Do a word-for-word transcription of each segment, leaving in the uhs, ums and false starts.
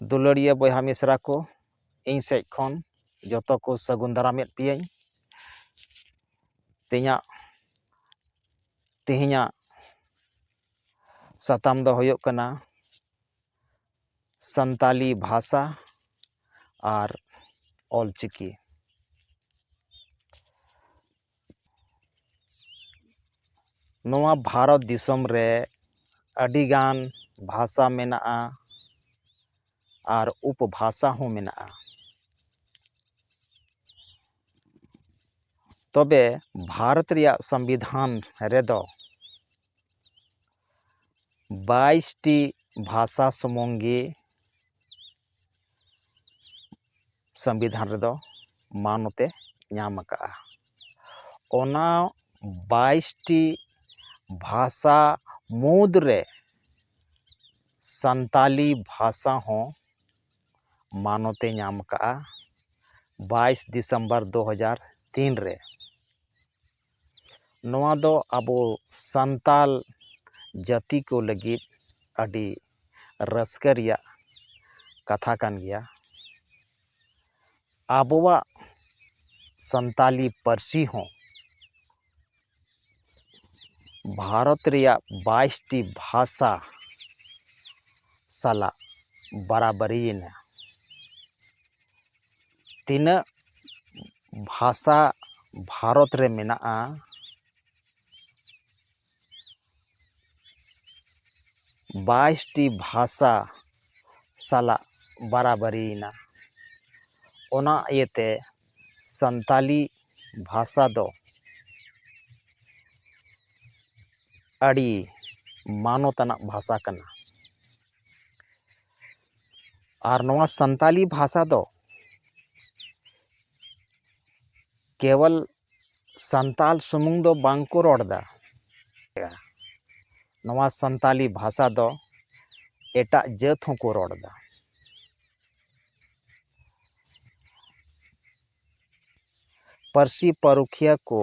ᱫᱩᱞᱟᱹᱲᱤᱭᱟᱹ ᱵᱚᱭᱦᱟ ᱢᱤᱥᱨᱟ ᱠᱚ, ᱤᱧ ᱥᱮᱫ ᱠᱷᱚᱱ ᱡᱚᱛᱚ ᱠᱚ ᱥᱟᱹᱜᱩᱱ ᱫᱟᱨᱟᱢᱮᱫ ᱯᱮᱭᱟᱹᱧ᱾ ᱛᱮᱦᱮᱧᱟᱜ, ᱛᱮᱦᱮᱧᱟᱜ ᱥᱟᱛᱟᱢ ᱫᱚ ᱦᱩᱭᱩᱜ ᱠᱟᱱᱟ ᱥᱟᱱᱛᱟᱞᱤ ᱵᱷᱟᱥᱟ ᱟᱨ ᱚᱞᱪᱤᱠᱤ᱾ ᱱᱚᱣᱟ ᱵᱷᱟᱨᱚᱛ ᱫᱤᱥᱚᱢ ᱨᱮ ᱟᱹᱰᱤᱜᱟᱱ ᱵᱷᱟᱥᱟ ᱢᱮᱱᱟᱜᱼᱟ ᱟᱨ ᱩᱯᱚᱵᱷᱟᱥᱟ ᱦᱚᱸ ᱢᱮᱱᱟᱜᱼᱟ᱾ ᱛᱚᱵᱮ ᱵᱷᱟᱨᱚᱛ ᱨᱮᱭᱟᱜ ᱥᱚᱝᱵᱤᱫᱷᱟᱱ ᱨᱮᱫᱚ ᱵᱟᱭᱤᱥ ᱴᱤ ᱵᱷᱟᱥᱟ ᱥᱩᱢᱩᱝ ᱜᱮ ᱥᱚᱝᱵᱤᱫᱷᱟᱱ ᱨᱮᱫᱚ ᱢᱟᱱᱚᱛᱮ ᱧᱟᱢ ᱟᱠᱟᱫᱼᱟ᱾ ᱚᱱᱟ ᱵᱟᱭᱤᱥ ᱴᱤ ᱵᱷᱟᱥᱟ ᱢᱩᱫᱽᱨᱮ ᱥᱟᱱᱛᱟᱞᱤ ᱵᱷᱟᱥᱟ ᱦᱚᱸ ᱢᱟᱱᱚᱛᱮ ᱧᱟᱢ ᱟᱠᱟᱫᱼᱟ ᱵᱟᱭᱤᱥ ᱰᱤᱥᱮᱢᱵᱚᱨ ᱫᱩ ᱦᱟᱡᱟᱨ ᱛᱤᱱ ᱨᱮ᱾ ᱱᱚᱣᱟ ᱫᱚ ᱟᱵᱚ ᱥᱟᱱᱛᱟᱞ ᱡᱟᱹᱛᱤ ᱠᱚ ᱞᱟᱹᱜᱤᱫ ᱟᱹᱰᱤ ᱨᱟᱹᱥᱠᱟᱹ ᱨᱮᱭᱟᱜ ᱠᱟᱛᱷᱟ ᱠᱟᱱ ᱜᱮᱭᱟ᱾ ᱟᱵᱚᱣᱟᱜ ᱥᱟᱱᱛᱟᱞᱤ ᱯᱟᱹᱨᱥᱤ ᱦᱚᱸ ᱵᱷᱟᱨᱚᱛ ᱨᱮᱭᱟᱜ ᱵᱟᱭᱤᱥ ᱴᱤ ᱵᱷᱟᱥᱟ ᱥᱟᱞᱟᱜ ᱵᱟᱨᱟᱵᱟᱨᱤᱭᱮᱱᱟ᱾ ᱛᱤᱱᱟᱹᱜ ᱵᱷᱟᱥᱟ ᱵᱷᱟᱨᱚᱛ ᱨᱮ ᱢᱮᱱᱟᱜᱼᱟ, ᱵᱟᱭᱤᱥ ᱴᱤ ᱵᱷᱟᱥᱟ ᱥᱟᱞᱟᱜ ᱵᱟᱨᱟᱵᱟᱨᱤᱭᱮᱱᱟ᱾ ᱚᱱᱟ ᱤᱭᱟᱹᱛᱮ ᱥᱟᱱᱛᱟᱞᱤ ᱵᱷᱟᱥᱟ ᱫᱚ ᱟᱹᱰᱤ ᱢᱟᱱᱚᱛ ᱟᱱᱟᱜ ᱵᱷᱟᱥᱟ ᱠᱟᱱᱟ᱾ ᱟᱨ ᱱᱚᱣᱟ ᱥᱟᱱᱛᱟᱞᱤ ᱵᱷᱟᱥᱟ ᱫᱚ ᱠᱮᱵᱚᱞ ᱥᱟᱱᱛᱟᱞ ᱥᱩᱢᱩᱝ ᱫᱚ ᱵᱟᱝ ᱠᱚ ᱨᱚᱲ ᱮᱫᱟ᱾ ᱱᱚᱣᱟ ᱥᱟᱱᱛᱟᱞᱤ ᱵᱷᱟᱥᱟ ᱫᱚ ᱮᱴᱟᱜ ᱡᱟᱹᱛ ᱦᱚᱸᱠᱚ ᱨᱚᱲ ᱮᱫᱟ᱾ ᱯᱟᱹᱨᱥᱤ ᱯᱟᱹᱨᱩᱠᱷᱤᱭᱟᱹ ᱠᱚ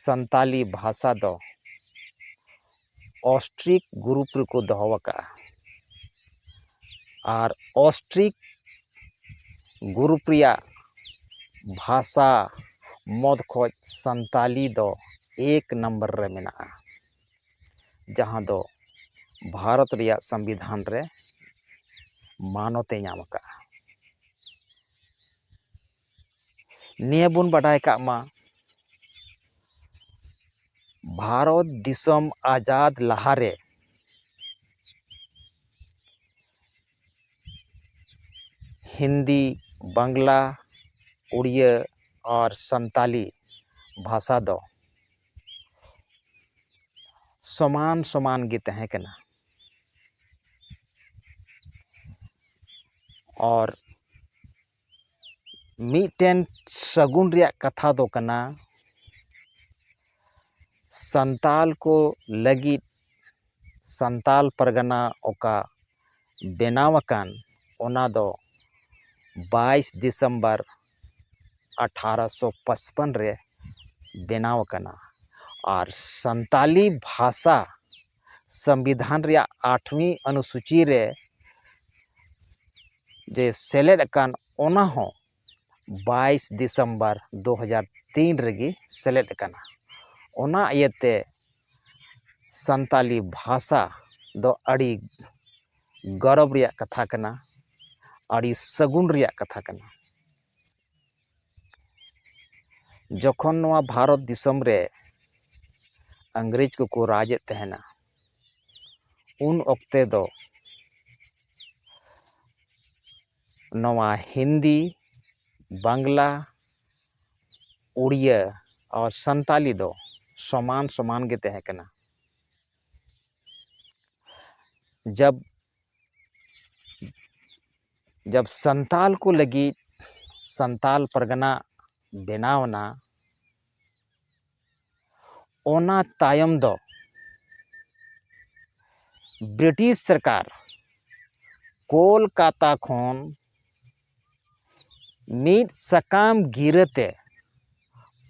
ᱥᱟᱱᱛᱟᱞᱤ ᱵᱷᱟᱥᱟ ᱫᱚ ᱚᱥᱴᱨᱤᱠ ᱜᱨᱩᱯ ᱨᱮᱠᱚ ᱫᱚᱦᱚ ᱟᱠᱟᱫᱼᱟ᱾ ᱟᱨ ᱚᱥᱴᱨᱤᱠ ᱜᱨᱩᱯ ᱨᱮᱭᱟᱜ ᱵᱷᱟᱥᱟ ᱢᱚᱫᱽ ᱠᱷᱚᱡ ᱥᱟᱱᱛᱟᱞᱤ ᱫᱚ ᱮᱠ ᱱᱟᱢᱵᱟᱨ ᱨᱮ ᱢᱮᱱᱟᱜᱼᱟ, ᱡᱟᱦᱟᱸ ᱫᱚ ᱵᱷᱟᱨᱚᱛ ᱨᱮᱭᱟᱜ ᱥᱚᱝᱵᱤᱫᱷᱟᱱ ᱨᱮ ᱢᱟᱱᱚᱛ ᱮ ᱧᱟᱢ ᱟᱠᱟᱫᱼᱟ᱾ ᱱᱤᱭᱟᱹ ᱵᱚᱱ ᱵᱟᱰᱟᱭ ᱠᱟᱜ ᱢᱟ, ᱵᱷᱟᱨᱚᱛ ᱫᱤᱥᱚᱢ ᱟᱡᱟᱫ ᱞᱟᱦᱟᱨᱮ ᱦᱤᱱᱫᱤ, ᱵᱟᱝᱞᱟ, ᱩᱲᱤᱭᱟᱹ ᱟᱨ ᱥᱟᱱᱛᱟᱞᱤ ᱵᱷᱟᱥᱟ ᱫᱚ ᱥᱚᱢᱟᱱ ᱥᱚᱢᱟᱱ ᱜᱮ ᱛᱟᱦᱮᱸ ᱠᱟᱱᱟ᱾ ᱟᱨ ᱢᱤᱫᱴᱮᱱ ᱥᱟᱹᱜᱩᱱ ᱨᱮᱭᱟᱜ ᱠᱟᱛᱷᱟ ᱫᱚ ᱠᱟᱱᱟ, ᱥᱟᱱᱛᱟᱞ ᱠᱚ ᱞᱟᱹᱜᱤᱫ ᱥᱟᱱᱛᱟᱞ ᱯᱟᱨᱜᱟᱱᱟ ᱚᱠᱟ ᱵᱮᱱᱟᱣ ᱟᱠᱟᱱ, ᱚᱱᱟ ᱫᱚ ᱵᱟᱭᱤᱥ ᱰᱤᱥᱮᱢᱵᱚᱨ ᱟᱴᱷᱟᱨᱚᱥᱚ ᱯᱟᱸᱪᱯᱚᱱ ᱨᱮ ᱵᱮᱱᱟᱣ ᱟᱠᱟᱱᱟ᱾ ᱟᱨ ᱥᱟᱱᱛᱟᱞᱤ ᱵᱷᱟᱥᱟ ᱥᱚᱝᱵᱤᱫᱷᱟᱱ ᱨᱮᱭᱟᱜ ᱟᱴᱷᱣᱤ ᱚᱱᱩᱥᱩᱪᱤ ᱨᱮ ᱡᱮ ᱥᱮᱞᱮᱫ ᱟᱠᱟᱱ, ᱚᱱᱟ ᱦᱚᱸ ᱵᱟᱭᱤᱥ ᱰᱤᱥᱮᱢᱵᱚᱨ ᱫᱩ ᱦᱟᱡᱟᱨ ᱛᱤᱱ ᱨᱮᱜᱮ ᱥᱮᱞᱮᱫ ᱟᱠᱟᱱᱟ᱾ ᱚᱱᱟ ᱤᱭᱟᱹᱛᱮ ᱥᱟᱱᱛᱟᱞᱤ ᱵᱷᱟᱥᱟ ᱫᱚ ᱟᱹᱰᱤ ᱜᱚᱨᱚᱵᱽ ᱨᱮᱭᱟᱜ ᱠᱟᱛᱷᱟ ᱠᱟᱱᱟ, ᱟᱹᱰᱤ ᱥᱟᱹᱜᱩᱱ ᱨᱮᱭᱟᱜ ᱠᱟᱛᱷᱟ ᱠᱟᱱᱟ᱾ ᱡᱚᱠᱷᱚᱱ ᱱᱚᱣᱟ ᱵᱷᱟᱨᱚᱛ ᱫᱤᱥᱚᱢ ᱨᱮ ᱤᱝᱨᱮᱡᱽ ᱠᱚᱠᱚ ᱨᱟᱡᱽ ᱮᱫ ᱛᱟᱦᱮᱱᱟ, ᱩᱱ ᱚᱠᱛᱮ ᱫᱚ ᱱᱚᱣᱟ ᱦᱤᱱᱫᱤ, ᱵᱟᱝᱞᱟ, ᱩᱲᱤᱭᱟᱹ ᱟᱨ ᱥᱟᱱᱛᱟᱞᱤ ᱫᱚ ᱥᱚᱢᱟᱱ ᱥᱚᱢᱟᱱ ᱜᱮ ᱛᱟᱦᱮᱸ ᱠᱟᱱᱟ᱾ ᱡᱟᱵ ᱡᱟᱵ ᱥᱟᱱᱛᱟᱞ ᱠᱚ ᱞᱟᱹᱜᱤᱫ ᱥᱟᱱᱛᱟᱞ ᱯᱟᱨᱜᱟᱱᱟ ᱵᱮᱱᱟᱣ ᱮᱱᱟ, ᱚᱱᱟ ᱛᱟᱭᱚᱢ ᱫᱚ ᱵᱨᱤᱴᱤᱥ ᱥᱚᱨᱠᱟᱨ ᱠᱳᱞᱠᱟᱛᱟ ᱠᱷᱚᱱ ᱢᱤᱫ ᱥᱟᱠᱟᱢ ᱜᱤᱨᱟᱹᱛᱮ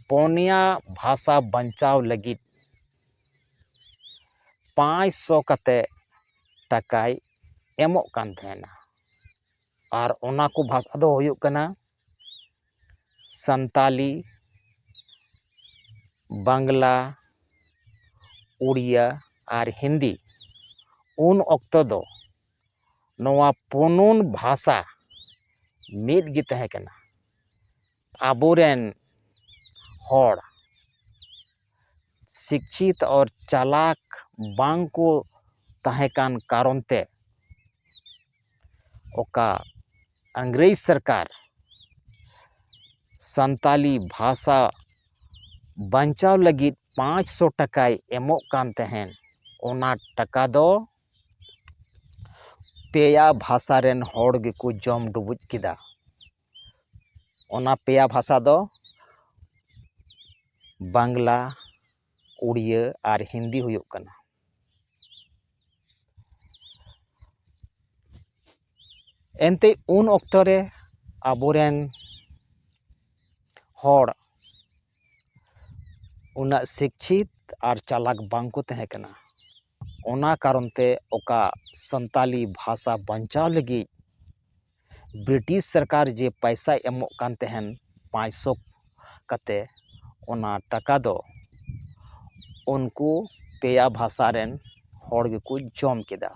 ᱯᱚᱱᱭᱟ ᱵᱷᱟᱥᱟ ᱵᱟᱧᱪᱟᱣ ᱞᱟᱹᱜᱤᱫ ᱯᱟᱸᱪ ᱥᱚ ᱠᱟᱛᱮ ᱴᱟᱠᱟᱭ ᱮᱢᱚᱜ ᱠᱟᱱ ᱛᱟᱦᱮᱱᱟ᱾ ᱟᱨ ᱚᱱᱟ ᱠᱚ ᱵᱷᱟᱥᱟ ᱫᱚ ᱦᱩᱭᱩᱜ ᱠᱟᱱᱟ ᱥᱟᱱᱛᱟᱞᱤ, ᱵᱟᱝᱞᱟ, ᱩᱲᱤᱭᱟ ᱟᱨ ᱦᱤᱱᱫᱤ᱾ ᱩᱱ ᱚᱠᱛᱚ ᱫᱚ ᱱᱚᱣᱟ ᱯᱩᱱᱩᱱ ᱵᱷᱟᱥᱟ ᱢᱤᱫ ᱜᱮ ᱛᱟᱦᱮᱸ ᱠᱟᱱᱟ᱾ ᱟᱵᱚᱨᱮᱱ ᱦᱚᱲ ᱥᱤᱠᱪᱷᱤᱛ ᱟᱨ ᱪᱟᱞᱟᱠ ᱵᱟᱝ ᱠᱚ ᱛᱟᱦᱮᱸ ᱠᱟᱱ ᱠᱟᱨᱚᱱ ᱛᱮ ᱚᱠᱟ ᱤᱝᱨᱮᱡᱽ ᱥᱚᱨᱠᱟᱨ ᱥᱟᱱᱛᱟᱞᱤ ᱵᱷᱟᱥᱟ ᱵᱟᱧᱪᱟᱣ ᱞᱟᱹᱜᱤᱫ ᱯᱟᱸᱪᱥᱚ ᱴᱟᱠᱟᱭ ᱮᱢᱚᱜ ᱠᱟᱱ ᱛᱟᱦᱮᱸᱱ, ᱚᱱᱟ ᱴᱟᱠᱟ ᱫᱚ ᱯᱮᱭᱟ ᱵᱷᱟᱥᱟ ᱨᱮᱱ ᱦᱚᱲ ᱜᱮᱠᱚ ᱡᱚᱢ ᱰᱩᱵᱩᱡ ᱠᱮᱫᱟ᱾ ᱚᱱᱟ ᱯᱮᱭᱟ ᱵᱷᱟᱥᱟ ᱫᱚ ᱵᱟᱝᱞᱟ, ᱩᱲᱤᱭᱟᱹ ᱟᱨ ᱦᱤᱱᱫᱤ ᱦᱩᱭᱩᱜ ᱠᱟᱱᱟ᱾ ᱮᱱᱛᱮ ᱩᱱ ᱚᱠᱛᱚ ᱨᱮ ᱟᱵᱚᱨᱮᱱ ᱦᱚᱲ ᱩᱱᱟᱹᱜ ᱥᱤᱠᱪᱷᱤᱛ ᱟᱨ ᱪᱟᱞᱟᱠ ᱵᱟᱝ ᱠᱚ ᱛᱟᱦᱮᱸ ᱠᱟᱱᱟ᱾ ᱚᱱᱟ ᱠᱟᱨᱚᱱ ᱛᱮ ᱚᱠᱟ ᱥᱟᱱᱛᱟᱞᱤ ᱵᱷᱟᱥᱟ ᱵᱟᱧᱪᱟᱣ ᱞᱟᱹᱜᱤᱫ ᱵᱨᱤᱴᱤᱥ ᱥᱚᱨᱠᱟᱨ ᱡᱮ ᱯᱟᱭᱥᱟᱭ ᱮᱢᱚᱜ ᱠᱟᱱ ᱛᱟᱦᱮᱱ ᱯᱟᱸᱪᱥᱚ ᱠᱟᱛᱮ, ᱚᱱᱟ ᱴᱟᱠᱟ ᱫᱚ ᱩᱱᱠᱩ ᱯᱮᱭᱟ ᱵᱷᱟᱥᱟ ᱨᱮᱱ ᱦᱚᱲ ᱜᱮᱠᱚ ᱡᱚᱢ ᱠᱮᱫᱟ᱾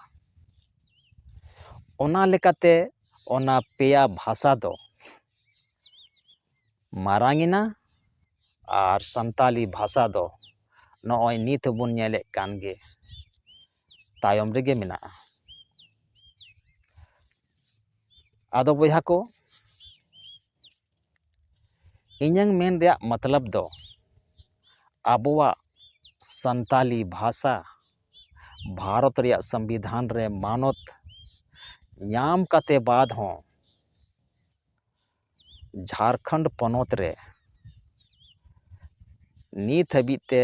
ᱚᱱᱟ ᱞᱮᱠᱟᱛᱮ ᱚᱱᱟ ᱯᱮᱭᱟ ᱵᱷᱟᱥᱟ ᱫᱚ ᱢᱟᱨᱟᱝ ᱮᱱᱟ ᱟᱨ ᱥᱟᱱᱛᱟᱞᱤ ᱵᱷᱟᱥᱟ ᱫᱚ ᱱᱚᱜᱼᱚᱭ ᱱᱤᱛ ᱦᱚᱸᱵᱚᱱ ᱧᱮᱞᱮᱫ ᱠᱟᱱ ᱜᱮ ᱛᱟᱭᱚᱢ ᱨᱮᱜᱮ ᱢᱮᱱᱟᱜᱼᱟ᱾ ᱟᱫᱚ ᱵᱚᱭᱦᱟ ᱠᱚ, ᱤᱧᱟᱹᱝ ᱢᱮᱱ ᱨᱮᱭᱟᱜ ᱢᱚᱛᱞᱚᱵ ᱫᱚ ᱟᱵᱚᱣᱟᱜ ᱥᱟᱱᱛᱟᱞᱤ ᱵᱷᱟᱥᱟ ᱵᱷᱟᱨᱚᱛ ᱨᱮᱭᱟᱜ ᱥᱚᱝᱵᱤᱫᱷᱟᱱ ᱨᱮ ᱢᱟᱱᱚᱛ ᱧᱟᱢ ᱠᱟᱛᱮ ᱵᱟᱫ ᱦᱚᱸ ᱡᱷᱟᱲᱠᱷᱚᱸᱰ ᱯᱚᱱᱚᱛ ᱨᱮ ᱱᱤᱛ ᱦᱟᱹᱵᱤᱡ ᱛᱮ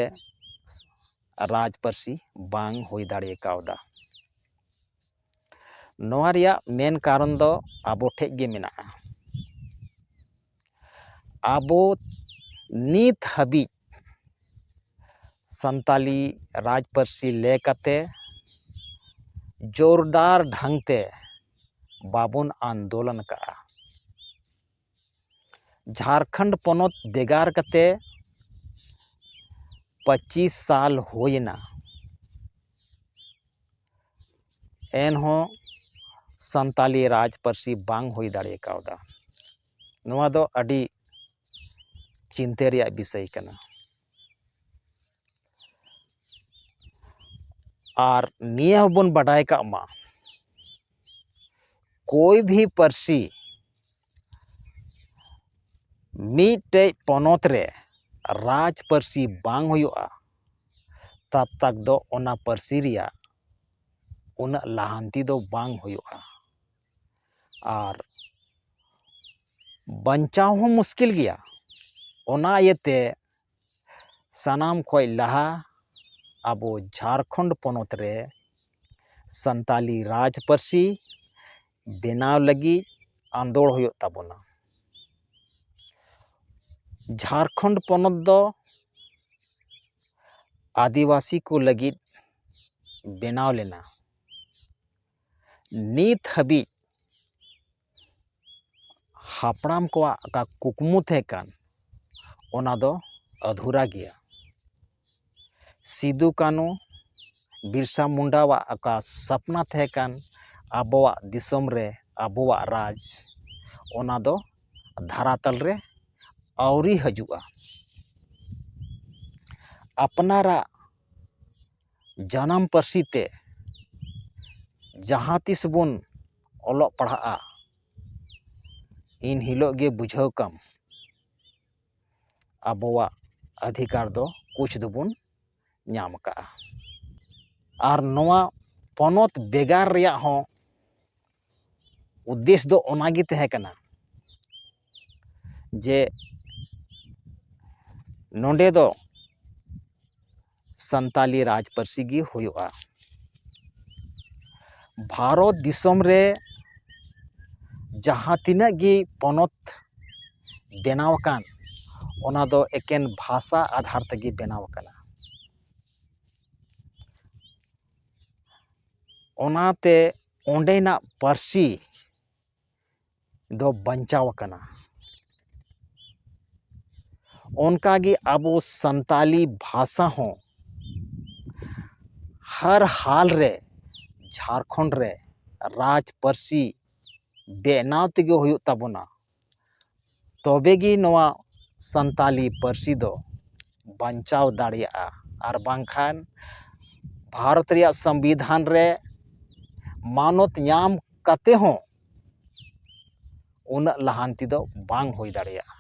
ᱨᱟᱡᱽ ᱯᱟᱹᱨᱥᱤ ᱵᱟᱝ ᱦᱩᱭ ᱫᱟᱲᱮ ᱠᱟᱣᱫᱟ᱾ ᱱᱚᱣᱟ ᱨᱮᱭᱟᱜ ᱢᱮᱱ ᱠᱟᱨᱚᱱ ᱫᱚ ᱟᱵᱚ ᱴᱷᱮᱡ ᱜᱮ ᱢᱮᱱᱟᱜᱼᱟ᱾ ᱟᱵᱚ ᱱᱤᱛ ᱦᱟᱹᱵᱤᱡ ᱥᱟᱱᱛᱟᱞᱤ ᱨᱟᱡᱽ ᱯᱟᱹᱨᱥᱤ ᱞᱮ ᱠᱟᱛᱮ ᱡᱳᱨᱫᱟᱨ ᱰᱷᱟᱝ ᱛᱮ ᱵᱟᱵᱚᱱ ᱟᱱᱫᱳᱞᱚᱱ ᱟᱠᱟᱫᱼᱟ᱾ ᱡᱷᱟᱲᱠᱷᱚᱸᱰ ᱯᱚᱱᱚᱛ ᱵᱷᱮᱜᱟᱨ ᱠᱟᱛᱮ ᱯᱚᱸᱪᱤᱥ ᱥᱟᱞ ᱦᱩᱭᱮᱱᱟ, ᱮᱱᱦᱚᱸ ᱥᱟᱱᱛᱟᱞᱤ ᱨᱟᱡᱽ ᱯᱟᱹᱨᱥᱤ ᱵᱟᱝ ᱦᱩᱭ ᱫᱟᱲᱮ ᱠᱟᱣᱫᱟ᱾ ᱱᱚᱣᱟ ᱫᱚ ᱟᱹᱰᱤ ᱪᱤᱱᱛᱟᱹ ᱨᱮᱭᱟᱜ ᱵᱤᱥᱚᱭ ᱠᱟᱱᱟ᱾ ᱟᱨ ᱱᱤᱭᱟᱹ ᱦᱚᱸᱵᱚᱱ ᱵᱟᱰᱟᱭ ᱠᱟᱜ ᱢᱟ, ᱠᱳᱭ ᱵᱷᱤ ᱯᱟᱹᱨᱥᱤ ᱢᱤᱫᱴᱮᱡ ᱯᱚᱱᱚᱛ ᱨᱮ ᱨᱟᱡᱽ ᱯᱟᱹᱨᱥᱤ ᱵᱟᱝ ᱦᱩᱭᱩᱜᱼᱟ, ᱛᱟᱵ ᱛᱟᱠ ᱫᱚ ᱚᱱᱟ ᱯᱟᱹᱨᱥᱤ ᱨᱮᱭᱟᱜ ᱩᱱᱟᱹᱜ ᱞᱟᱦᱟᱱᱛᱤ ᱫᱚ ᱵᱟᱝ ᱦᱩᱭᱩᱜᱼᱟ᱾ ᱟᱨ ᱵᱟᱧᱪᱟᱣ ᱦᱚᱸ ᱢᱩᱥᱠᱤᱞ ᱜᱮᱭᱟ᱾ ᱚᱱᱟ ᱤᱭᱟᱹᱛᱮ ᱥᱟᱱᱟᱢ ᱠᱷᱚᱱ ᱞᱟᱦᱟ ᱟᱵᱚ ᱡᱷᱟᱲᱠᱷᱚᱸᱰ ᱯᱚᱱᱚᱛ ᱨᱮ ᱥᱟᱱᱛᱟᱞᱤ ᱨᱟᱡᱽ ᱯᱟᱹᱨᱥᱤ ᱵᱮᱱᱟᱣ ᱞᱟᱹᱜᱤᱫ ᱟᱸᱫᱳᱲ ᱦᱩᱭᱩᱜ ᱛᱟᱵᱚᱱᱟ᱾ ᱡᱷᱟᱲᱠᱷᱚᱸᱰ ᱯᱚᱱᱚᱛ ᱫᱚ ᱟᱹᱫᱤᱵᱟᱹᱥᱤ ᱠᱚ ᱞᱟᱹᱜᱤᱫ ᱵᱮᱱᱟᱣ ᱞᱮᱱᱟ᱾ ᱱᱤᱛ ᱦᱟᱹᱵᱤᱡ ᱦᱟᱯᱲᱟᱢ ᱠᱚᱣᱟᱜ ᱚᱠᱟ ᱠᱩᱠᱢᱩ ᱛᱟᱦᱮᱸ ᱠᱟᱱ, ᱚᱱᱟ ᱫᱚ ᱟᱫᱷᱩᱨᱟ ᱜᱮᱭᱟ᱾ ᱥᱤᱫᱩ ᱠᱟᱹᱱᱩ, ᱵᱤᱨᱥᱟ ᱢᱩᱱᱰᱟᱣᱟᱜ ᱚᱠᱟ ᱥᱟᱯᱱᱟ ᱛᱟᱦᱮᱸ ᱠᱟᱱ ᱟᱵᱚᱣᱟᱜ ᱫᱤᱥᱚᱢ ᱨᱮ ᱟᱵᱚᱣᱟᱜ ᱨᱟᱡᱽ, ᱚᱱᱟ ᱫᱚ ᱫᱷᱟᱨᱟᱛᱟᱞ ᱨᱮ ᱟᱹᱣᱨᱤ ᱦᱤᱡᱩᱜᱼᱟ᱾ ᱟᱯᱱᱟᱨᱟᱜ ᱡᱟᱱᱟᱢ ᱯᱟᱹᱨᱥᱤ ᱛᱮ ᱡᱟᱦᱟᱸ ᱛᱤᱥ ᱵᱚᱱ ᱚᱞᱚᱜ ᱯᱟᱲᱦᱟᱜᱼᱟ, ᱤᱱ ᱦᱤᱞᱳᱜ ᱜᱮ ᱵᱩᱡᱷᱟᱹᱣ ᱠᱟᱢ ᱟᱵᱚᱣᱟᱜ ᱚᱫᱷᱤᱠᱟᱨ ᱫᱚ ᱠᱩᱪ ᱫᱚᱵᱚᱱ ᱧᱟᱢ ᱟᱠᱟᱫᱼᱟ᱾ ᱟᱨ ᱱᱚᱣᱟ ᱯᱚᱱᱚᱛ ᱵᱷᱮᱜᱟᱨ ᱨᱮᱭᱟᱜ ᱦᱚᱸ ᱩᱫᱽᱫᱮᱥ ᱫᱚ ᱚᱱᱟᱜᱮ ᱛᱟᱦᱮᱸ ᱠᱟᱱᱟ ᱡᱮ ᱱᱚᱰᱮ ᱫᱚ ᱥᱟᱱᱛᱟᱞᱤ ᱨᱟᱡᱽ ᱯᱟᱹᱨᱥᱤ ᱜᱮ ᱦᱩᱭᱩᱜᱼᱟ᱾ ᱵᱷᱟᱨᱚᱛ ᱫᱤᱥᱚᱢ ᱨᱮ ᱡᱟᱦᱟᱸ ᱛᱤᱱᱟᱹᱜ ᱜᱮ ᱯᱚᱱᱚᱛ ᱵᱮᱱᱟᱣ ᱟᱠᱟᱱ, ᱚᱱᱟ ᱫᱚ ᱮᱠᱮᱱ ᱵᱷᱟᱥᱟ ᱟᱫᱷᱟᱨ ᱛᱮᱜᱮ ᱵᱮᱱᱟᱣ ᱟᱠᱟᱱᱟ᱾ ᱚᱱᱟᱛᱮ ᱚᱸᱰᱮᱱᱟᱜ ᱯᱟᱹᱨᱥᱤ ᱫᱚ ᱵᱟᱧᱪᱟᱣ ᱟᱠᱟᱱᱟ᱾ ᱚᱱᱠᱟᱜᱮ ᱟᱵᱚ ᱥᱟᱱᱛᱟᱞᱤ ᱵᱷᱟᱥᱟ ᱦᱚᱸ ᱦᱟᱨ ᱦᱟᱞ ᱨᱮ ᱡᱷᱟᱲᱠᱷᱚᱸᱰ ᱨᱮ ᱨᱟᱡᱽ ᱯᱟᱹᱨᱥᱤ ᱵᱮᱱᱟᱣ ᱛᱮᱜᱮ ᱦᱩᱭᱩᱜ ᱛᱟᱵᱚᱱᱟ᱾ ᱛᱚᱵᱮ ᱜᱮ ᱱᱚᱣᱟ ᱥᱟᱱᱛᱟᱞᱤ ᱯᱟᱹᱨᱥᱤ ᱫᱚ ᱵᱟᱧᱪᱟᱣ ᱫᱟᱲᱮᱭᱟᱜᱼᱟ, ᱟᱨ ᱵᱟᱝᱠᱷᱟᱱ ᱵᱷᱟᱨᱚᱛ ᱨᱮᱭᱟᱜ ᱥᱚᱝᱵᱤᱫᱷᱟᱱ ᱨᱮ ᱢᱟᱱᱚᱛ ᱧᱟᱢ ᱠᱟᱛᱮ ᱦᱚᱸ ᱩᱱᱟᱹᱜ ᱞᱟᱦᱟᱱᱛᱤ ᱫᱚ ᱵᱟᱝ ᱦᱩᱭ ᱫᱟᱲᱮᱭᱟᱜᱼᱟ᱾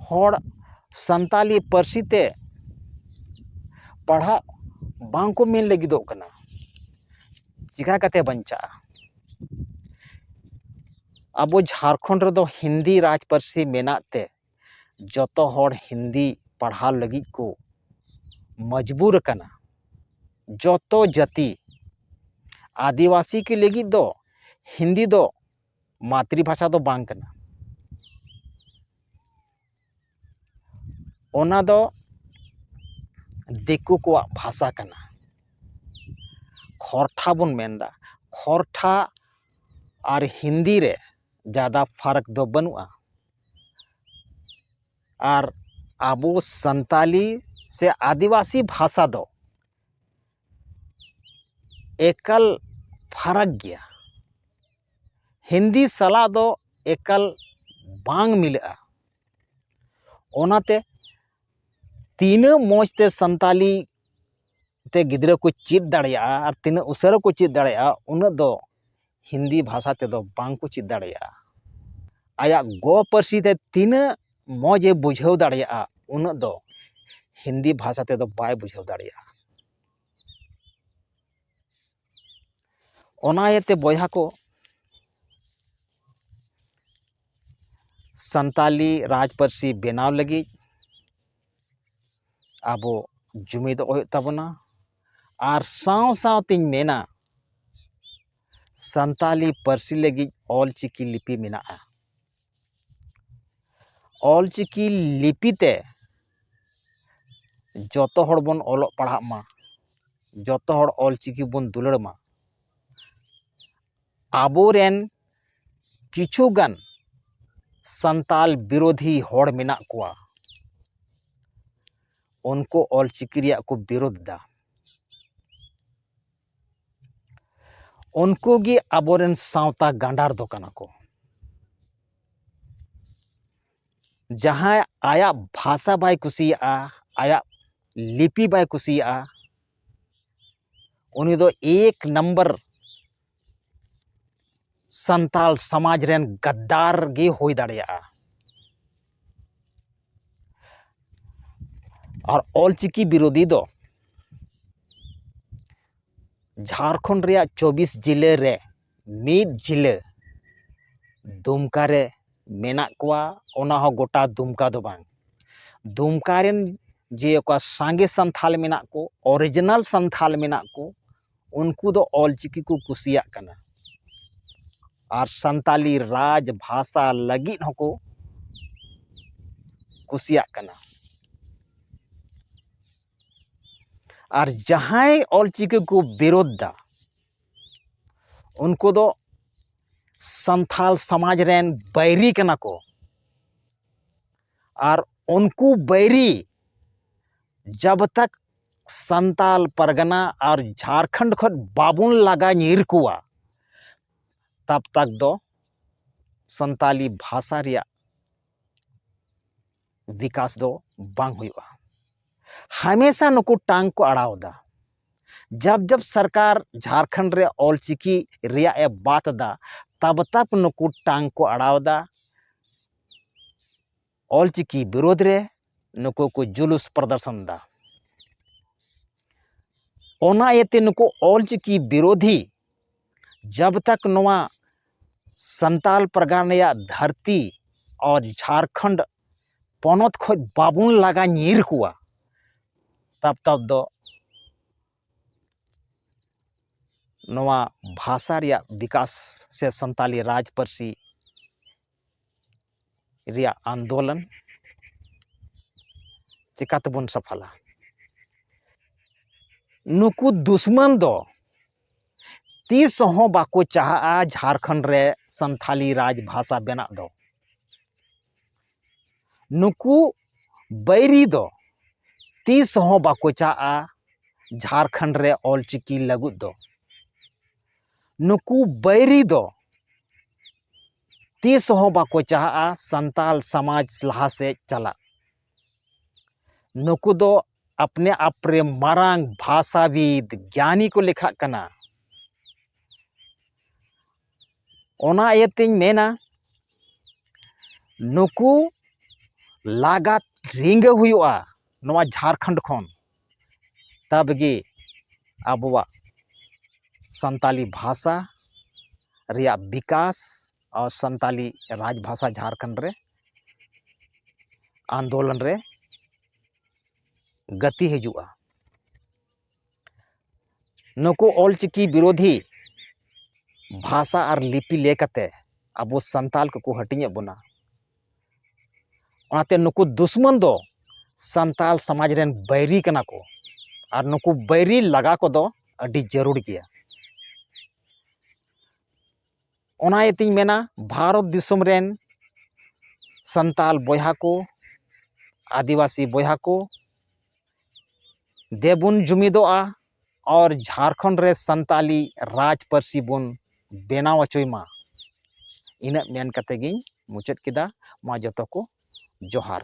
ᱦᱚᱲ ᱥᱟᱱᱛᱟᱞᱤ ᱯᱟᱹᱨᱥᱤ ᱛᱮ ᱯᱟᱲᱦᱟᱜ ᱵᱟᱝ ᱠᱚ ᱢᱮᱱ ᱞᱟᱹᱜᱤᱫᱚᱜ ᱠᱟᱱᱟ᱾ ᱪᱤᱠᱟ ᱠᱟᱛᱮ ᱵᱟᱧᱪᱟᱜᱼᱟ? ᱟᱵᱚ ᱡᱷᱟᱲᱠᱷᱚᱸᱰ ᱨᱮᱫᱚ ᱦᱤᱱᱫᱤ ᱨᱟᱡᱽ ᱯᱟᱹᱨᱥᱤ ᱢᱮᱱᱟᱜ ᱛᱮ ᱡᱚᱛᱚ ᱦᱚᱲ ᱦᱤᱱᱫᱤ ᱯᱟᱲᱦᱟᱣ ᱞᱟᱹᱜᱤᱫ ᱠᱚ ᱢᱚᱡᱽᱵᱩᱨ ᱟᱠᱟᱱᱟ᱾ ᱡᱚᱛᱚ ᱡᱟᱹᱛᱤ, ᱟᱹᱫᱤᱵᱟᱹᱥᱤ ᱠᱚ ᱞᱟᱹᱜᱤᱫ ᱫᱚ ᱦᱤᱱᱫᱤ ᱫᱚ ᱢᱟᱛᱨᱤ ᱵᱷᱟᱥᱟ ᱫᱚ ᱵᱟᱝ ᱠᱟᱱᱟ᱾ ᱚᱱᱟ ᱫᱚ ᱫᱤᱠᱩ ᱠᱚᱣᱟᱜ ᱵᱷᱟᱥᱟ ᱠᱟᱱᱟ᱾ ᱠᱷᱚᱨᱴᱷᱟ ᱵᱚᱱ ᱢᱮᱱᱫᱟ᱾ ᱠᱷᱚᱨᱴᱷᱟ ᱟᱨ ᱦᱤᱱᱫᱤ ᱨᱮ ᱡᱟᱫᱟ ᱯᱷᱟᱨᱟᱠ ᱫᱚ ᱵᱟᱹᱱᱩᱜᱼᱟ᱾ ᱟᱨ ᱟᱵᱚ ᱥᱟᱱᱛᱟᱞᱤ ᱥᱮ ᱟᱹᱫᱤᱵᱟᱹᱥᱤ ᱵᱷᱟᱥᱟ ᱫᱚ ᱮᱠᱟᱞ ᱯᱷᱟᱨᱟᱠ ᱜᱮᱭᱟ᱾ ᱦᱤᱱᱫᱤ ᱥᱟᱞᱟᱜ ᱫᱚ ᱮᱠᱟᱞ ᱵᱟᱝ ᱢᱤᱞᱟᱹᱜᱼᱟ᱾ ᱚᱱᱟᱛᱮ ᱛᱤᱱᱟᱹᱜ ᱢᱚᱡᱽ ᱛᱮ ᱥᱟᱱᱛᱟᱞᱤ ᱛᱮ ᱜᱤᱫᱽᱨᱟᱹ ᱠᱚ ᱪᱮᱫ ᱫᱟᱲᱮᱭᱟᱜᱼᱟ ᱟᱨ ᱛᱤᱱᱟᱹᱜ ᱩᱥᱟᱹᱨᱟ ᱠᱚ ᱪᱮᱫ ᱫᱟᱲᱮᱭᱟᱜᱼᱟ, ᱩᱱᱟᱹᱜ ᱫᱚ ᱦᱤᱱᱫᱤ ᱵᱷᱟᱥᱟ ᱛᱮᱫᱚ ᱵᱟᱝ ᱠᱚ ᱪᱮᱫ ᱫᱟᱲᱮᱭᱟᱜᱼᱟ᱾ ᱟᱭᱟᱜ ᱜᱚ ᱯᱟᱹᱨᱥᱤ ᱛᱮ ᱛᱤᱱᱟᱹᱜ ᱢᱚᱡᱽ ᱮ ᱵᱩᱡᱷᱟᱹᱣ ᱫᱟᱲᱮᱭᱟᱜᱼᱟ, ᱩᱱᱟᱹᱜ ᱫᱚ ᱦᱤᱱᱫᱤ ᱵᱷᱟᱥᱟ ᱛᱮᱫᱚ ᱵᱟᱭ ᱵᱩᱡᱷᱟᱹᱣ ᱫᱟᱲᱮᱭᱟᱜᱼᱟ᱾ ᱚᱱᱟ ᱤᱭᱟᱹᱛᱮ ᱵᱚᱭᱦᱟ ᱠᱚ, ᱥᱟᱱᱛᱟᱞᱤ ᱨᱟᱡᱽ ᱯᱟᱹᱨᱥᱤ ᱵᱮᱱᱟᱣ ᱞᱟᱹᱜᱤᱫ ᱟᱵᱚ ᱡᱩᱢᱤᱫᱚᱜ ᱦᱩᱭᱩᱜ ᱛᱟᱵᱚᱱᱟ᱾ ᱟᱨ ᱥᱟᱶ ᱥᱟᱶᱛᱮᱧ ᱢᱮᱱᱟ, ᱥᱟᱱᱛᱟᱞᱤ ᱯᱟᱹᱨᱥᱤ ᱞᱟᱹᱜᱤᱫ ᱚᱞ ᱪᱤᱠᱤ ᱞᱤᱯᱤ ᱢᱮᱱᱟᱜᱼᱟ᱾ ᱚᱞ ᱪᱤᱠᱤ ᱞᱤᱯᱤ ᱛᱮ ᱡᱚᱛᱚ ᱦᱚᱲ ᱵᱚᱱ ᱚᱞᱚᱜ ᱯᱟᱲᱦᱟᱜ ᱢᱟ, ᱡᱚᱛᱚ ᱦᱚᱲ ᱚᱞ ᱪᱤᱠᱤ ᱵᱚᱱ ᱫᱩᱞᱟᱹᱲ ᱢᱟ᱾ ᱟᱵᱚᱨᱮᱱ ᱠᱤᱪᱷᱩ ᱜᱟᱱ ᱥᱟᱱᱛᱟᱞ ᱵᱤᱨᱳᱫᱷᱤ ᱦᱚᱲ ᱢᱮᱱᱟᱜ ᱠᱚᱣᱟ, ᱩᱱᱠᱩ ᱚᱞᱪᱤᱠᱤ ᱨᱮᱭᱟᱜ ᱠᱚ ᱵᱤᱨᱳᱫᱷ ᱫᱟ᱾ ᱩᱱᱠᱩ ᱜᱮ ᱟᱵᱚᱨᱮᱱ ᱥᱟᱶᱛᱟ ᱜᱟᱸᱰᱟᱨ ᱫᱚ ᱠᱟᱱᱟ ᱠᱚ᱾ ᱡᱟᱦᱟᱸᱭ ᱟᱭᱟᱜ ᱵᱷᱟᱥᱟ ᱵᱟᱭ ᱠᱩᱥᱤᱭᱟᱜᱼᱟ, ᱟᱭᱟᱜ ᱞᱤᱯᱤ ᱵᱟᱭ ᱠᱩᱥᱤᱭᱟᱜᱼᱟ, ᱩᱱᱤ ᱫᱚ ᱮᱠ ᱱᱟᱢᱵᱟᱨ ᱥᱟᱱᱛᱟᱞ ᱥᱚᱢᱟᱡᱽ ᱨᱮᱱ ᱜᱟᱫᱫᱟᱨ ᱜᱮ ᱦᱩᱭ ᱫᱟᱲᱮᱭᱟᱜᱼᱟ᱾ ᱟᱨ ᱚᱞᱪᱤᱠᱤ ᱵᱤᱨᱳᱫᱷᱤ ᱫᱚ ᱡᱷᱟᱲᱠᱷᱚᱸᱰ ᱨᱮᱭᱟᱜ ᱪᱚᱵᱵᱤᱥ ᱡᱤᱞᱟᱹ ᱨᱮ ᱢᱤᱫ ᱡᱤᱞᱟᱹ ᱫᱩᱢᱠᱟ ᱨᱮ ᱢᱮᱱᱟᱜ ᱠᱚᱣᱟ᱾ ᱚᱱᱟ ᱦᱚᱸ ᱜᱚᱴᱟ ᱫᱩᱢᱠᱟ ᱫᱚ ᱵᱟᱝ, ᱫᱩᱢᱠᱟ ᱨᱮᱱ ᱡᱮ ᱚᱠᱟ ᱥᱟᱸᱜᱮ ᱥᱟᱱᱛᱷᱟᱞ ᱢᱮᱱᱟᱜ ᱠᱚ, ᱚᱨᱤᱡᱤᱱᱟᱞ ᱥᱟᱱᱛᱷᱟᱞ ᱢᱮᱱᱟᱜ ᱠᱚ, ᱩᱱᱠᱩ ᱫᱚ ᱚᱞᱪᱤᱠᱤ ᱠᱚ ᱠᱩᱥᱤᱭᱟᱜ ᱠᱟᱱᱟ᱾ ᱟᱨ ᱥᱟᱱᱛᱟᱞᱤ ᱨᱟᱡᱽ ᱵᱷᱟᱥᱟ ᱞᱟᱹᱜᱤᱫ ᱦᱚᱸᱠᱚ ᱠᱩᱥᱤᱭᱟᱜ ᱠᱟᱱᱟ᱾ ᱟᱨ ᱡᱟᱦᱟᱸᱭ ᱚᱞᱪᱤᱠᱤ ᱠᱚ ᱵᱤᱨᱳᱫᱷ ᱫᱟ, ᱩᱱᱠᱩ ᱫᱚ ᱥᱟᱱᱛᱷᱟᱞ ᱥᱚᱢᱟᱡᱽ ᱨᱮᱱ ᱵᱟᱹᱭᱨᱤ ᱠᱟᱱᱟ ᱠᱚ᱾ ᱟᱨ ᱩᱱᱠᱩ ᱵᱟᱹᱭᱨᱤ ᱡᱟᱵ ᱛᱟᱠ ᱥᱟᱱᱛᱟᱞ ᱯᱟᱨᱜᱟᱱᱟ ᱟᱨ ᱡᱷᱟᱲᱠᱷᱚᱸᱰ ᱠᱷᱚᱱ ᱵᱟᱵᱚᱱ ᱞᱟᱜᱟ ᱧᱤᱨ ᱠᱚᱣᱟ, ᱛᱟᱵ ᱛᱟᱠ ᱫᱚ ᱥᱟᱱᱛᱟᱞᱤ ᱵᱷᱟᱥᱟ ᱨᱮᱭᱟᱜ ᱵᱤᱠᱟᱥ ᱫᱚ ᱵᱟᱝ ᱦᱩᱭᱩᱜᱼᱟ᱾ ᱦᱟᱢᱮᱥᱟ ᱱᱩᱠᱩ ᱴᱟᱝ ᱠᱚ ᱟᱲᱟᱣ ᱮᱫᱟ᱾ ᱡᱟᱵ ᱡᱟᱵ ᱥᱚᱨᱠᱟᱨ ᱡᱷᱟᱲᱠᱷᱚᱸᱰ ᱨᱮ ᱚᱞᱪᱤᱠᱤ ᱨᱮᱭᱟᱜ ᱮ ᱵᱟᱛ ᱮᱫᱟ, ᱛᱟᱵ ᱛᱟᱵ ᱱᱩᱠᱩ ᱴᱟᱝ ᱠᱚ ᱟᱲᱟᱣ ᱮᱫᱟ᱾ ᱚᱞᱪᱤᱠᱤ ᱵᱤᱨᱳᱫᱷ ᱨᱮ ᱱᱩᱠᱩ ᱠᱚ ᱡᱩᱞᱩᱥ ᱯᱨᱚᱫᱚᱨᱥᱚᱱ ᱮᱫᱟ᱾ ᱚᱱᱟ ᱤᱭᱟᱹᱛᱮ ᱱᱩᱠᱩ ᱚᱞᱪᱤᱠᱤ ᱵᱤᱨᱳᱫᱷᱤ ᱡᱟᱵ ᱛᱟᱠ ᱱᱚᱣᱟ ᱥᱟᱱᱛᱟᱞ ᱯᱟᱨᱜᱟᱱᱟ ᱨᱮᱭᱟᱜ ᱫᱷᱟᱹᱨᱛᱤ ᱟᱨ ᱡᱷᱟᱲᱠᱷᱚᱸᱰ ᱯᱚᱱᱚᱛ ᱠᱷᱚᱱ ᱵᱟᱵᱚᱱ ᱞᱟᱜᱟ ᱧᱤᱨ ᱠᱚᱣᱟ, ᱛᱟᱵ ᱛᱟᱵ ᱫᱚ ᱱᱚᱣᱟ ᱵᱷᱟᱥᱟ ᱨᱮᱭᱟᱜ ᱵᱤᱠᱟᱥ ᱥᱮ ᱥᱟᱱᱛᱟᱞᱤ ᱨᱟᱡᱽ ᱯᱟᱹᱨᱥᱤ ᱨᱮᱭᱟᱜ ᱟᱱᱫᱳᱞᱚᱱ ᱪᱤᱠᱟᱹ ᱛᱮᱵᱚᱱ ᱥᱟᱯᱷᱟᱞᱟ? ᱱᱩᱠᱩ ᱫᱩᱥᱢᱟᱱ ᱫᱚ ᱛᱤᱥ ᱦᱚᱸ ᱵᱟᱠᱚ ᱪᱟᱦᱟᱜᱼᱟ ᱡᱷᱟᱲᱠᱷᱚᱸᱰ ᱨᱮ ᱥᱟᱱᱛᱷᱟᱞᱤ ᱨᱟᱡᱽ ᱵᱷᱟᱥᱟ ᱵᱮᱱᱟᱜ ᱫᱚ᱾ ᱱᱩᱠᱩ ᱵᱟᱹᱭᱨᱤ ᱫᱚ ᱛᱤᱥ ᱦᱚᱸ ᱵᱟᱠᱚ ᱪᱟᱦᱟᱜᱼᱟ ᱡᱷᱟᱲᱠᱷᱚᱸᱰ ᱨᱮ ᱚᱞᱪᱤᱠᱤ ᱞᱟᱹᱜᱩᱫ ᱫᱚ᱾ ᱱᱩᱠᱩ ᱵᱟᱹᱭᱨᱤ ᱫᱚ ᱛᱤᱥ ᱦᱚᱸ ᱵᱟᱠᱚ ᱪᱟᱦᱟᱜᱼᱟ ᱥᱟᱱᱛᱟᱞ ᱥᱚᱢᱟᱡᱽ ᱞᱟᱦᱟ ᱥᱮᱫ ᱪᱟᱞᱟᱜ᱾ ᱱᱩᱠᱩ ᱫᱚ ᱟᱯᱱᱮ ᱟᱯ ᱨᱮ ᱢᱟᱨᱟᱝ ᱵᱷᱟᱥᱟᱵᱤᱫ, ᱜᱮᱭᱟᱱᱤ ᱠᱚ ᱞᱮᱠᱷᱟᱜ ᱠᱟᱱᱟ᱾ ᱚᱱᱟ ᱤᱭᱟᱹᱛᱮᱧ ᱢᱮᱱᱟ, ᱱᱩᱠᱩ ᱞᱟᱜᱟᱛ ᱨᱤᱸᱜᱟᱹ ᱦᱩᱭᱩᱜᱼᱟ ᱱᱚᱣᱟ ᱡᱷᱟᱲᱠᱷᱚᱸᱰ ᱠᱷᱚᱱ, ᱛᱚᱵᱮ ᱜᱮ ᱟᱵᱚᱣᱟᱜ ᱥᱟᱱᱛᱟᱞᱤ ᱵᱷᱟᱥᱟ ᱨᱮᱭᱟᱜ ᱵᱤᱠᱟᱥ ᱟᱨ ᱥᱟᱱᱛᱟᱞᱤ ᱨᱟᱡᱽ ᱵᱷᱟᱥᱟ ᱡᱷᱟᱲᱠᱷᱚᱸᱰ ᱨᱮ ᱟᱱᱫᱳᱞᱚᱱ ᱨᱮ ᱜᱟᱛᱮ ᱦᱤᱡᱩᱜᱼᱟ᱾ ᱱᱩᱠᱩ ᱚᱞᱪᱤᱠᱤ ᱵᱤᱨᱳᱫᱷᱤ ᱵᱷᱟᱥᱟ ᱟᱨ ᱞᱤᱯᱤ ᱞᱟᱹᱭ ᱠᱟᱛᱮ ᱟᱵᱚ ᱥᱟᱱᱛᱟᱞ ᱠᱚᱠᱚ ᱦᱟᱹᱴᱤᱧᱮᱫ ᱵᱚᱱᱟ᱾ ᱚᱱᱟᱛᱮ ᱱᱩᱠᱩ ᱫᱩᱥᱢᱚᱱ ᱫᱚ ᱥᱟᱱᱛᱟᱞ ᱥᱚᱢᱟᱡᱽ ᱨᱮᱱ ᱵᱟᱹᱭᱨᱤ ᱠᱟᱱᱟ ᱠᱚ, ᱟᱨ ᱱᱩᱠᱩ ᱵᱟᱹᱭᱨᱤ ᱞᱟᱜᱟ ᱠᱚᱫᱚ ᱟᱹᱰᱤ ᱡᱟᱹᱨᱩᱲ ᱜᱮᱭᱟ᱾ ᱚᱱᱟ ᱤᱭᱟᱹᱛᱮᱧ ᱢᱮᱱᱟ, ᱵᱷᱟᱨᱚᱛ ᱫᱤᱥᱚᱢ ᱨᱮᱱ ᱥᱟᱱᱛᱟᱞ ᱵᱚᱭᱦᱟ ᱠᱚ, ᱟᱹᱫᱤᱵᱟᱹᱥᱤ ᱵᱚᱭᱦᱟ ᱠᱚ, ᱫᱮᱵᱚᱱ ᱡᱩᱢᱤᱫᱚᱜᱼᱟ ᱟᱨ ᱡᱷᱟᱲᱠᱷᱚᱸᱰ ᱨᱮ ᱥᱟᱱᱛᱟᱞᱤ ᱨᱟᱡᱽ ᱯᱟᱹᱨᱥᱤ ᱵᱚᱱ ᱵᱮᱱᱟᱣ ᱦᱚᱪᱚᱭ ᱢᱟ᱾ ᱤᱱᱟᱹᱜ ᱢᱮᱱ ᱠᱟᱛᱮ ᱜᱤᱧ ᱢᱩᱪᱟᱹᱫ ᱠᱮᱫᱟ᱾ ᱢᱟ ᱡᱚᱛᱚ ᱠᱚ ᱡᱚᱦᱟᱨ᱾